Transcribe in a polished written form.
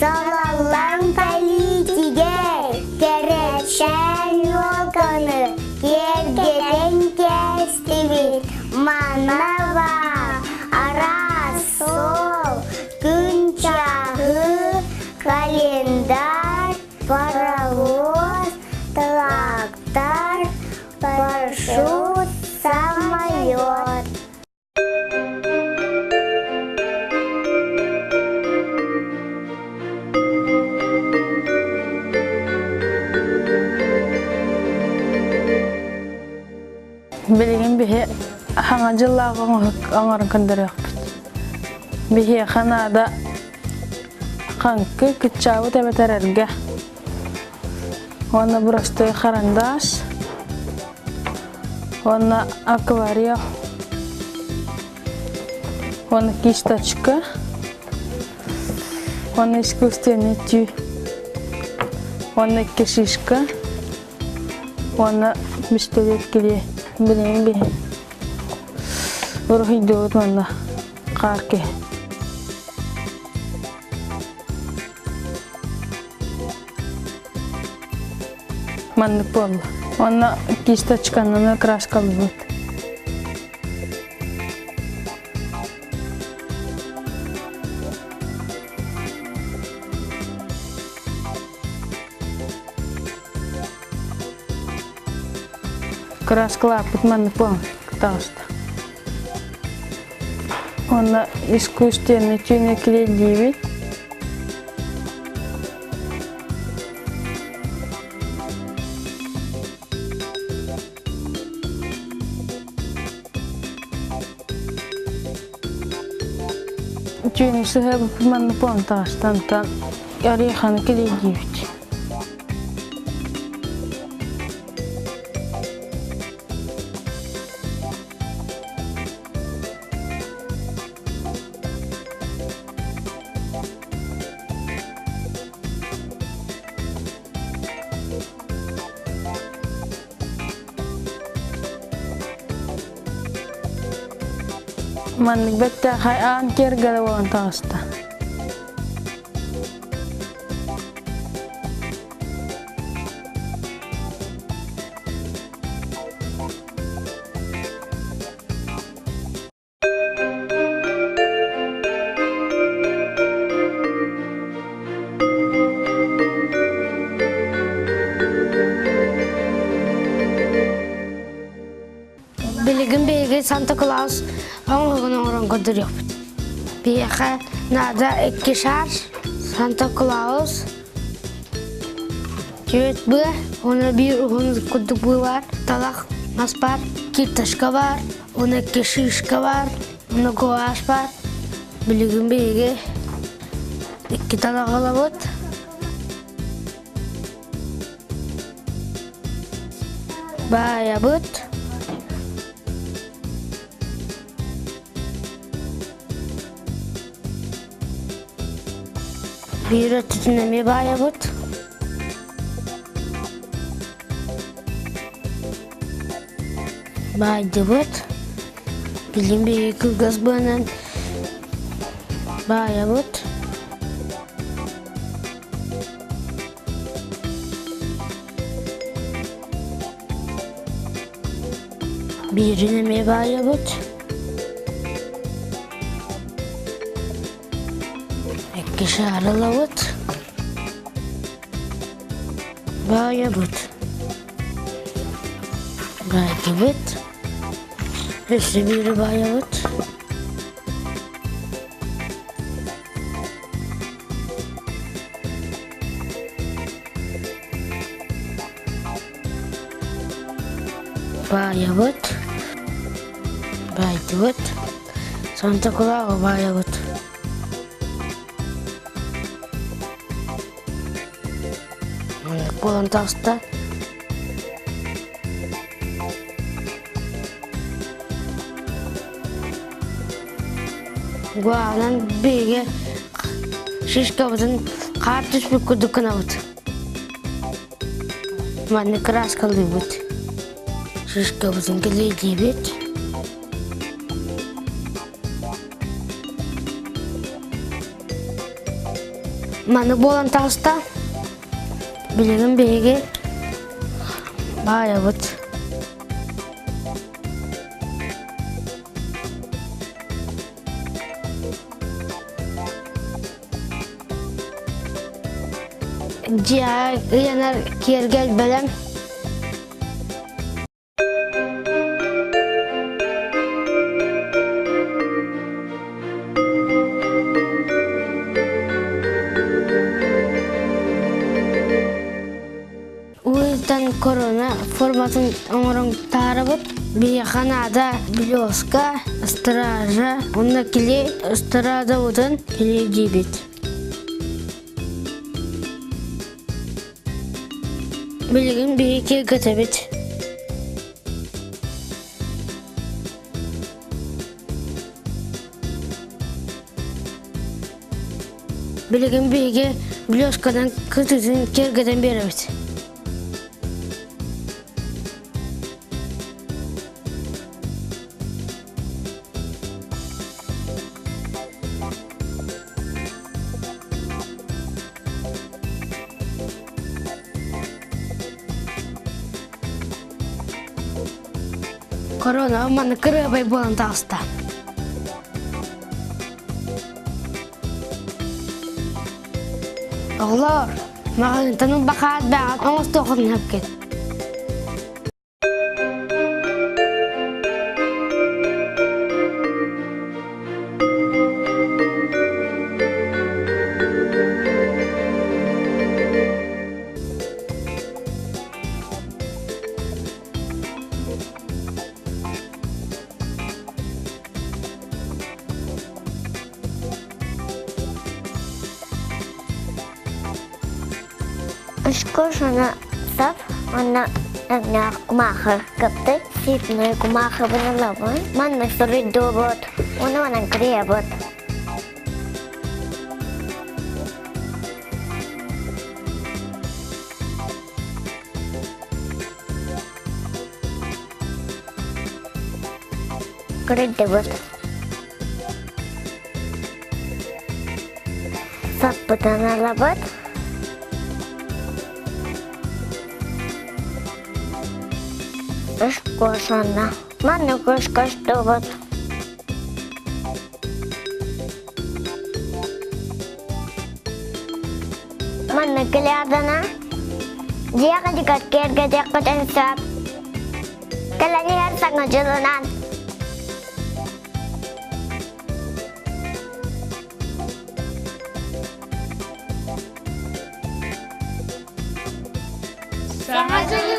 Салаллан политигэр кэрэчээн елканы киэргэтэн кээстибит. Манна баар араас суол, күн чаһы, календарь, паровоз, трактор, парашют, самолет. Билигин биһи хаҥа дьыллаах оҥорон көрдөрүөхпүт. Биһиэхэ наада хаҥкы кыччаабыт эбэтэр эргэ уонна простой харандаас уонна акварель уонна кисточка уонна искусственный түү уонна икки шишка уонна пистолет килиэ билигин биһи уруһуйдуубут уонна хаар киһи. Маннык буолла. Уонна кисточканан краскалыыбыт. Краскалааппыт маннык буолан таҕыста. Уонна искусственный түүнү килиэйдиибит. Түүнү сыһыабыппыт маннык буолан таҕыста. Онтон ореханы килиэйдиибит. Маннык бэттээхэй аан киэргэлэ буолан таҕыста. Билигин биһиги Санта Клаус оҥоһугун оҥорон көрдөрүөхпүт. Биһиэхэ наада икки шар, Санта Клаус, Түөрт быа, уонна биир уһун курдук быа баар, талах мас баар, кирташка баар, уонна икки шишка баар, уонна гуашь баар. Билигин биһиги икки талах ылабыт. Баайабыт. Биир өттүтүн эмиэ баайабыт. Баайдыбыт. Билигин биһиги кылгас быанан баайабыт. Биирин эмиэ баайабыт. Икки шаар ылабыт. Баайабыт. Баайдыбыт. Өссө биири баайабыт. Баайабыт, баайдыбыт, Санта Клава баайабыт. Маннык буолан таҕыста. Гуаҕынан биһиги шишкабытын хаар түспүт курдук гынабыт. Маннык кырааскалыыбыт. Шишкабытын килиэйдиибит. Маны буолан таҕыста. Билигин биһиги баайабыт. Дьиэҕэ ыйанар киэргэл бэлэм. Уйутан корона форматын оҥорон таарабыт. Биһиэхэ наада блеска, стража, уонна клей страдабытын клейдиибит. Билигин биһиги киэргэтэбит. Билигин биһиги блесканан кытытын киэргэтэн биэрэбит. Корона манна кырыабай буолан таҕыста. Оҕолор, маҕаһыынтан ылбахаат бэҕэт оҥостуоххутун сөпкүт. Шкошана сап, она кумаха капты, ситной кумаха быналабын, манна суруйдуубут, уну манан кырыйабыт. Кырыйдыбыт. Саппытын ылабыт. Ышкошана. Маннык ышкоштубут. Маннык кэлээдана дьиэҕитигэр киэргэтиэххитин сөп. Кэлэн иһэр саҥа дьылынан. Саҥа дьылынан!